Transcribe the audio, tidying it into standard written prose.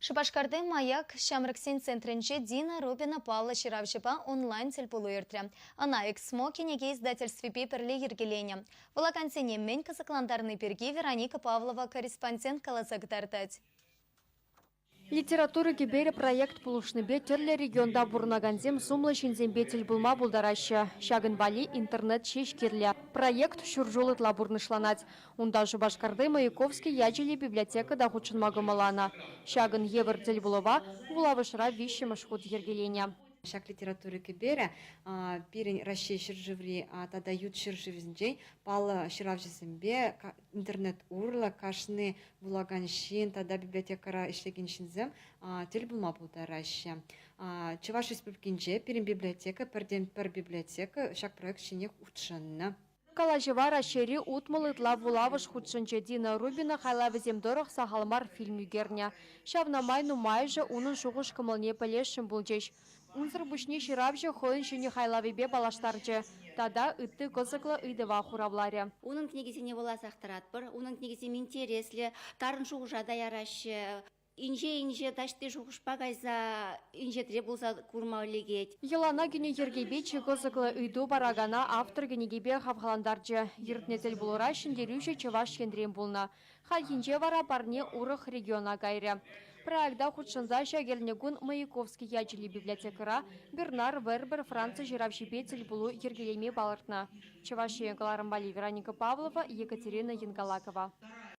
Шупашкарти «Маяк» ҫамрӑксен центрӗнче Дина Рубина паллӑ ҫыравҫӑпа онлайн-тӗлпулу иртрӗ. Ӑна «Эксмо» кӗнеке издательствипе пӗрле йӗркеленӗ. Вулакансене мӗн кӑсӑклантарни пирки Вероника Павлова корреспондент каласа кӑтартать. Литература кӗперӗ проект пулӑшнипе тӗрлӗ регионта пурӑнакансем сумлӑ ҫынсемпе тӗл пулма пултараҫҫӗ. Ҫакӑн валли интернет ҫеҫ кирлӗ. Проект ҫур ҫул ытла пурнӑҫланать. Унта Шупашкарти Маяковский ячӗллӗ библиотека та хутшӑнма кӑмӑлланӑ. Ҫакӑн евӗр тӗлпулӑва вулавӑшра виҫҫӗмӗш хут йӗркеленӗ. Ҫак литература кӗперӗ пирӗн Раҫҫей ҫӗршыври тата ют ҫӗршывсенчен паллӑ ҫыравҫӑсемпе интернет урлӑ кашни вулакан ҫын тата библиотекӑра ӗҫлекен ҫынсем тӗл пулма пултараҫҫӗ. Чӑваш Республикинче пирӗн библиотека пӗртен-пӗр библиотека ҫак проект ҫине хутшӑннӑ. Калаҫӑва Раҫҫейри 60 ытла вулавӑш хутшӑнчӗ. Дина Рубина хайлавӗсем тӑрӑх сахал мар фильм ӳкернӗ. Ҫавна май нумайӑшӗ унӑн шухӑш-кӑмӑлне пӗлесшӗн пулчӗҫ. Унсӑр пуҫне ҫыравҫӑ хӑйӗн ҫӗнӗ хайлавӗпе паллаштарчӗ тата ытти кӑсӑклӑ ыйтӑва хуравларӗ. Унӑн кӗнекисене вуласах тӑратпӑр. Унӑн кӗнекисем интереслӗ, тарӑн шухӑша та яраҫҫӗ. Инҫе-инҫе таҫти шухӑшпа кайса инҫетре пулса курма лекет. Йӑлана кӗнӗ йӗркепе чи кӑсӑклӑ ыйту паракана автор кӗнекипе хавхалантарчӗ. Иртнӗ тӗлпулура ҫӗнтерӳҫӗ Чӑваш Енрен пулнӑ. Хальхинче вара парне урӑх региона кайрӗ. Проекта хутшӑнса ҫак эрнекун Маяковский ячӗллӗ библиотекӑра Бернар Вербер Франци ҫыравҫипе тӗлпулу йӗркелеме палӑртнӑ. Чӑваш Ен кӑларӑм валли Вероника Павлова, Екатерина Янгалакова.